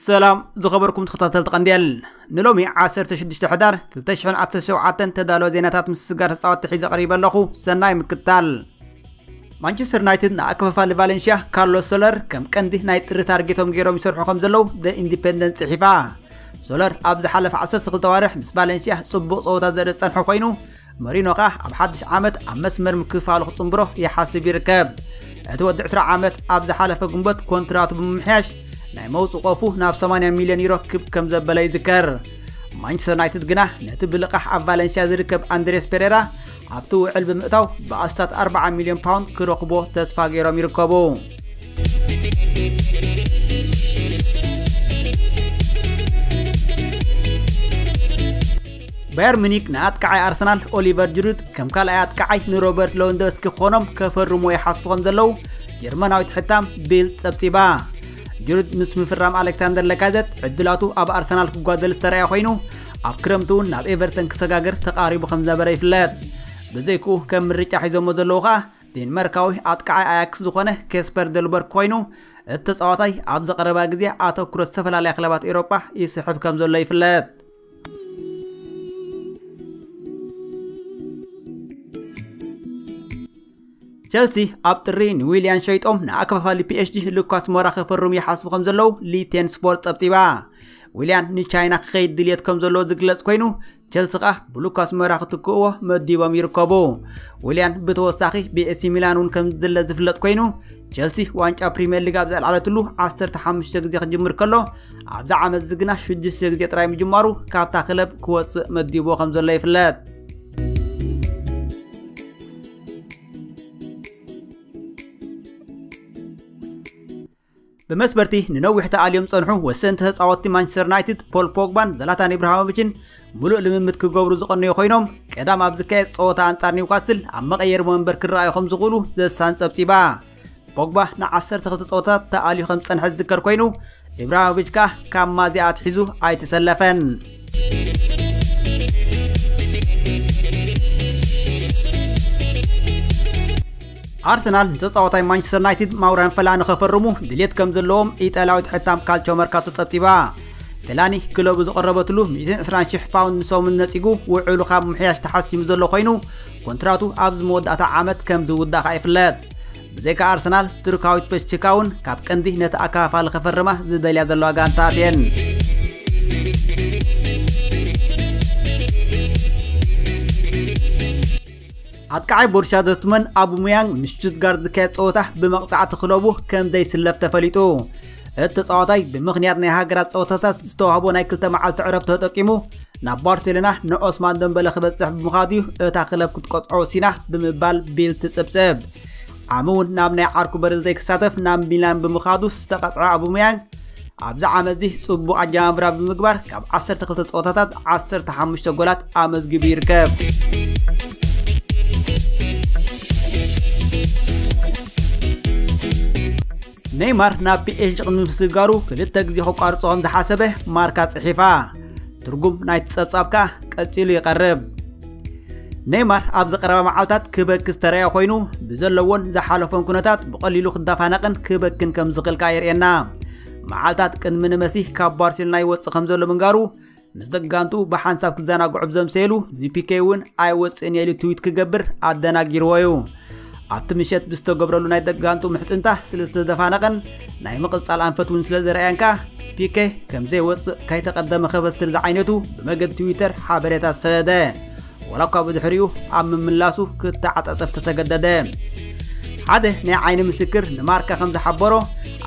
ሰላም ዝኸበርኩም ተኸታተልቲ ቀንዴል፣ ንሎሚ ዓሰርተ ሽዱሽተ ሕዳር ክልተ ሽሕን ዓሰርተ ሸውዓተን ተዳለወ ዜናታት ምስ ስጋር ተጻወትቲ ሒዘ ቀሪበ ኣለኹ። ሰናይ ምክታል። ማንቸስተር ዩናይትድ ንኣከፋፋሊ ቫለንሽያ ካርሎስ ሶለር ከም ቀንዲ ናይ ጥሪ ታርጌቶም ገይሮም ይሰርሑ ከም ዘለዉ The Independent ጽሒፋ። ሶለር ኣብ ዝሓለፈ ዓሰርተ ክልተ ዋርሕ ምስ ቫለንሽያ ጽቡቕ ጸወታ ዘርኢ ዝጸንሐ ኮይኑ፣ መሪኖ ከኣ ኣብ ሓድሽ ዓመት ኣብ መስመር ምክፋሉ ክጽንብሮ ይሓስብ ይርከብ። እቲ ወዲ ዕስራ ዓመት ኣብ ዝሓለፈ ግንቦት ኮንትራቱ ብምምሕያሽ ናይ መውጽእ ቆፉ ናብ ሰማንያ ሚልዮን ዩሮ ክብ ከም ዘበለ ይዝከር። ማንቸስተር ዩናይትድ ግና ነቲ ብልቓሕ ኣብ ቫለንሽያ ዝርከብ ኣንድሬስ ፔሬራ ኣብቲ ውዕል ብምእታው ብኣስታት ኣርብዓ ሚልዮን ፓውንድ ክረኽቦ ተስፋ ገይሮም ይርከቡ። ባየር ሚኒክ ንኣጥቃዓይ ኣርሰናል ኦሊቨር ጅሩድ ከም ካልኣይ ኣጥቃዓይ ንሮበርት ሌዋንዶቭስኪ ክኾኖም ከፈርምዎ ይሓስቡ ከም ዘለዉ ጀርመናዊት ሕታም ቢልድ ጸብጺባ። ጅሩድ ምስ ምፍራም ኣሌክሳንደር ለካዘት ዕድላቱ ኣብ ኣርሰናል ክጓደል ዝተረኣየ ኮይኑ፣ ኣብ ክረምቲ እውን ናብ ኤቨርተን ክሰጋገር ተቓሪቡ ከም ዝነበረ ይፍለጥ። ብዘይክኡ ከም ምርጫ ሒዞሞ ዘለዉ ከኣ ዴንማርካዊ ኣጥቃዓይ ኣያክስ ዝኾነ ኬስፐር ደልበርክ ኮይኑ፣ እቲ ተጻዋታይ ኣብ ዝቐረባ ግዜ ኣተኩሮ ዝተፈላለያ ክለባት ኤውሮጳ ይስሕብ ከም ዘሎ ይፍለጥ። ቸልሲ ኣብ ጥሪ ንዊልያን ሸይጦም ንኣከፋፋሊ ፒኤስጂ ሉካስ ሞራ ከፈርሙ ይሓስቡ ከም ዘለዉ ሊቴን ስፖርት ጸብጺባ። ዊልያን ንቻይና ክኸይድ ድልየት ከም ዘለዎ ዝግለጽ ኮይኑ፣ ቸልሲ ከኣ ብሉካስ ሞራ ክትክእዎ መዲቦም ይርከቡ። ዊልያን ብተወሳኺ ብኤሲ ሚላን እውን ከም ዝድለ ዝፍለጥ ኮይኑ፣ ቸልሲ ዋንጫ ፕሪምየር ሊግ ኣብ ዘልዓለትሉ ዓሰርተ ሓሙሽተ ግዜ ክጅምር ከሎ፣ ኣብዚ ዓመት እዚ ግና ሽዱሽተ ግዜ ጥራይ ምጅማሩ ካብታ ክለብ ክወጽእ መዲብዎ ከም ዘሎ ይፍለጥ። ብመስበርቲ ንነዊሕ ተኣልዮም ጸንሑ ወሰንቲ ተጻወትቲ ማንቸስተር ዩናይትድ ፖል ፖግባን ዘላታን ኢብራሂሞቪችን ምሉእ ልምምድ ክገብሩ ዝቐነዩ ኮይኖም፣ ቀዳም ኣብ ዝካየድ ጸወታ ኣንጻር ኒውካስል ኣብ መቐየሪ ወንበር ክረኣዩ ከም ዝኽእሉ ዘሳን ጸብጺባ። ፖግባ ንዓሰርተ ክልተ ጸወታት ተኣልዩ ከም ዝጸንሐ ዝዝከር ኮይኑ፣ ኢብራሂሞቪች ከኣ ካብ ማዝያ ኣትሒዙ ኣይተሰለፈን። ኣርሰናል ንተጻዋታይ ማንቸስተር ዩናይትድ ማውራን ፈላኒ ከፈርሙ ድልየት ከም ዘለዎም ኢጣልያዊት ሕታም ካልቾ መርካቶ ጸብጺባ። ፈላኒ ክለቡ ዝቐረበትሉ ሚእትን ዕስራን ሽሕ ፓውንድ ንሰሙን ነጺጉ ውዕሉ ካብ ምሕያሽ ተሓሲሙ ዘሎ ኮይኑ፣ ኮንትራቱ ኣብዚ መወዳእታ ዓመት ከም ዝውዳእ ከኣ ይፍለጥ። ብዘይካ ኣርሰናል፣ ቱርካዊት ፔሽቺካ እውን ካብ ቀንዲ ነቲ ኣከፋፋሊ ከፈርማ ዝደልያ ዘለዋ ጋንታት እየን። ኣጥቃዓይ ቦሩሽያ ዶርትመን ኣቡሙያንግ ምስ ሽቱትጋርት ዝካየድ ጸወታ ብመቕጻዕቲ ክለቡ ከም ዘይስለፍ ተፈሊጡ። እቲ ተጻዋታይ ብምኽንያት ናይ ሃገራት ጸወታታት ዝተዋህቦ ናይ ክልተ መዓልቲ ዕረፍቲ ተጠቂሙ ናብ ባርሴሎና ንዖስማን ደምበለ ክበጽሕ ብምኻዱ እዩ እታ ክለብ ክትቆጽዖ ወሲና ብምባል ቢልድ ትጽብጽብ። ዓሚ እውን ናብ ናይ ዓርኩ በርንዘይ ክሳተፍ ናብ ሚላን ብምኻዱ ዝተቐጽዐ ኣቡሙያንግ ኣብዚ ዓመት እዚ ጽቡቕ ኣጀማምራ ብምግባር ካብ ዓሰርተ ክልተ ጸወታታት ዓሰርተ ሓሙሽተ ጎላት ኣመዝጊቡ ይርከብ። ኔይማር ናብ ፒኤስጂ ቅድሚ ምስግጋሩ ክልተ ግዜ ከቋርጾ ከም ዝሓሰበ ማርካ ጽሒፋ። ትርጉም ናይቲ ጸብጻብ ከኣ ቀጺሉ ይቐርብ። ኔይማር ኣብ ዝቐረባ መዓልታት ክበኪ ዝተረኣየ ኮይኑ፣ ብዘለዎን ዝሓለፎን ኩነታት ብቐሊሉ ክደፋነቕን ክበክን ከም ዝኽእል ከኣ የርእየና። መዓልታት ቅድሚ ንመሲ ካብ ባርሴሎና ይወጽእ ከም ዘሎ ምንጋሩ፣ ምስ ደጋንቱ ብሓንሳብ ክዘናግዑ ብዘምሰየሉ፣ ንፒኬ እውን ኣይወጽእን እየ ኢሉ ትዊት ክገብር ኣደናጊርዎ እዩ። ኣብቲ ምሸት ብዝተገብረሉ ናይ ደጋንቱ ምሕጽንታ ስለ ዝተደፋነቐን ናይ ምቕጻል ኣንፈት እውን ስለ ዘርኣየን ከኣ፣ ፒኬ ከም ዘይወጽእ ከይተቐደመ ከበስር ዝዓይነቱ ብመገዲ ትዊተር ሓበሬታ ሰደደ። ወላ እኳ ብድሕሪኡ ኣብ ምምላሱ ክተዓጻጸፍ ተተገደደ። ሓደ ናይ ዓይኒ ምስክር ንማርካ ከም ዝሓበሮ፣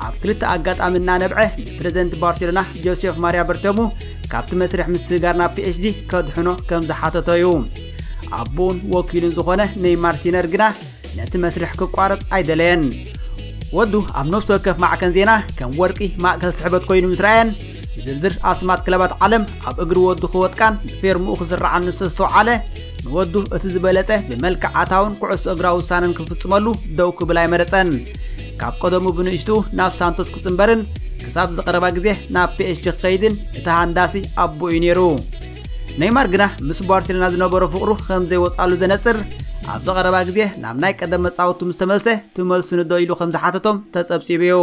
ኣብ ክልተ ኣጋጣሚ እናነብዐ ንፕረዚደንት ባርሴሎና ጆሴፍ ማርያ በርቶሙ ካብቲ መስርሕ ምስግጋር ናብ ፒኤስጂ ከድሕኖ ከም ዝሓተቶ እዩ። ኣቦኡን ወኪሉን ዝኾነ ኔይማር ሲነር ግና ነቲ መስርሕ ክቋረጽ ኣይደለየን። ወዱ ኣብ ነፍሲ ወከፍ ማዕከን ዜና ከም ወርቂ ማእከል ስሕበት ኮይኑ ምስ ረኣየን፣ ዝርዝር ኣስማት ክለባት ዓለም ኣብ እግሪ ወዱ ክወድቃን ብፌርምኡ ክስርዓን ምስ ኣስተውዓለ፣ ንወዱ እቲ ዝበለጸ ብመልክዕ ኣታውን ኩዕሶ እግራ ውሳነን ክፍጽመሉ ደው ክብል ኣይመረጸን። ካብ ቀደሙ ብንእሽቱ ናብ ሳንቶስ ክጽንበርን ክሳብ ዝቐረባ ግዜ ናብ ፒኤስጂ ክኸይድን እቲ ሃንዳሲ ኣቦኡ እዩ ነይሩ። ኔይማር ግና ምስ ባርሴሎና ዝነበሮ ፍቕሩ ከም ዘይወጻሉ ዘነጽር፣ ኣብ ዝቐረባ ግዜ ናብ ናይ ቀደም መጻወቱ ምስ ተመልሰ ትመልሱኒ ዶ ኢሉ ከም ዝሓተቶም ተጸብጺቡ እዩ።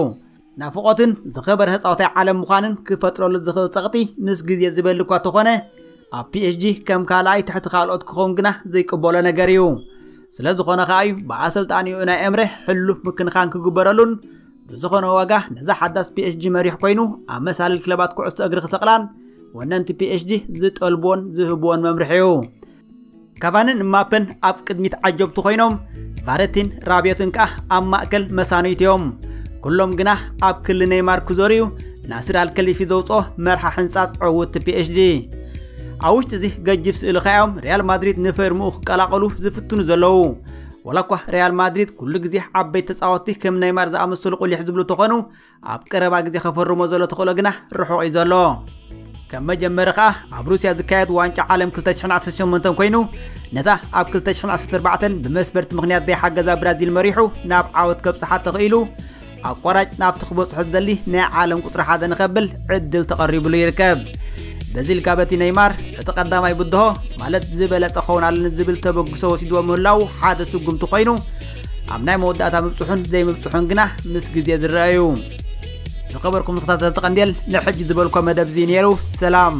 ናፍቖትን ዝኸበረ ህፃውታይ ዓለም ምዃንን ክፈጥረሉ ዝኽእል ጸቕጢ ምስ ግዜ ዝበል እኳ ተኾነ፣ ኣብ ፒኤስጂ ከም ካልኣይ ትሕቲ ካልኦት ክኸውን ግና ዘይቅበሎ ነገር እዩ። ስለ ዝኾነ ከኣ እዩ ብኣሰልጣኒኡ ናይ ኤምሬ ሕሉፍ ምክንኻን ክግበረሉን ብዝኾነ ዋጋ ነዛ ሓዳስ ፒኤስጂ መሪሕ ኮይኑ ኣብ መሳልል ክለባት ኩዕሶ እግሪ ክሰቕላን ወነንቲ ፒኤስጂ ዝጠልብዎን ዝህብዎን መምርሒ እዩ። ካቫንን እምባፔን ኣብ ቅድሚት ዓጀብቲ ኮይኖም፣ ቫረቲን ራቢዮትን ከኣ ኣብ ማእከል መሳንይቲ እዮም። ኩሎም ግና ኣብ ክሊ ኔይማር ክዞርዩ ናስር ኣልከሊፊ ዘውፅኦ መርሓ ሕንጻጽ ዕውትቲ ፒኤስጂ። ኣብ ውሽጢ እዚ ገጅፍ ስእሊ ከኣ እዮም ሪያል ማድሪድ ንፈርምኡ ክቀላቐሉ ዝፍትኑ ዘለዉ። ወላ እኳ ሪያል ማድሪድ ኩሉ ግዜ ዓበይቲ ተጻወትቲ ከም ኔይማር ዝኣመሰሉ ቁሊሕ ዝብሉ ተኾኑ፣ ኣብ ቀረባ ግዜ ከፈርሞ ዘሎ ተኽእሎ ግና ርሑቕ እዩ ዘሎ። ከም መጀመሪ ከኣ ኣብ ሩስያ ዝካየድ ዋንጫ ዓለም ክልተ ሽሕን ዓሰርተ ሸሞንተን ኮይኑ፣ ነታ ኣብ ክልተ ሽሕን ዓሰርተ ኣርባዕተን ብመስበርቲ ምኽንያት ዘይሓገዛ ብራዚል መሪሑ ናብ ዓወት ከብጽሓ ተኽኢሉ፣ ኣቋራጭ ናብቲ ክበጽሖ ዝደሊ ናይ ዓለም ቁጽሪ ሓደ ንኸብል ዕድል ተቐሪብሉ ይርከብ። በዚ ኢልካ በቲ ኔይማር እቲ ቀዳማይ ብድሆ ማለት ዝበለጸ ክኸውን ኣለኒ ዝብል ተበግሶ ወሲድዎ ምህላዉ ሓደ ስጉምቲ ኮይኑ፣ ኣብ ናይ መወዳእታ ምብጽሑን ዘይምብጽሑን ግና ምስ ግዜ ዝረአ እዩ። ዝኸበርኩም ተኸታተልቲ ቀንዴል፣ ንሕጂ ዝበልኮ መደብ እዚ ነይሩ። ሰላም።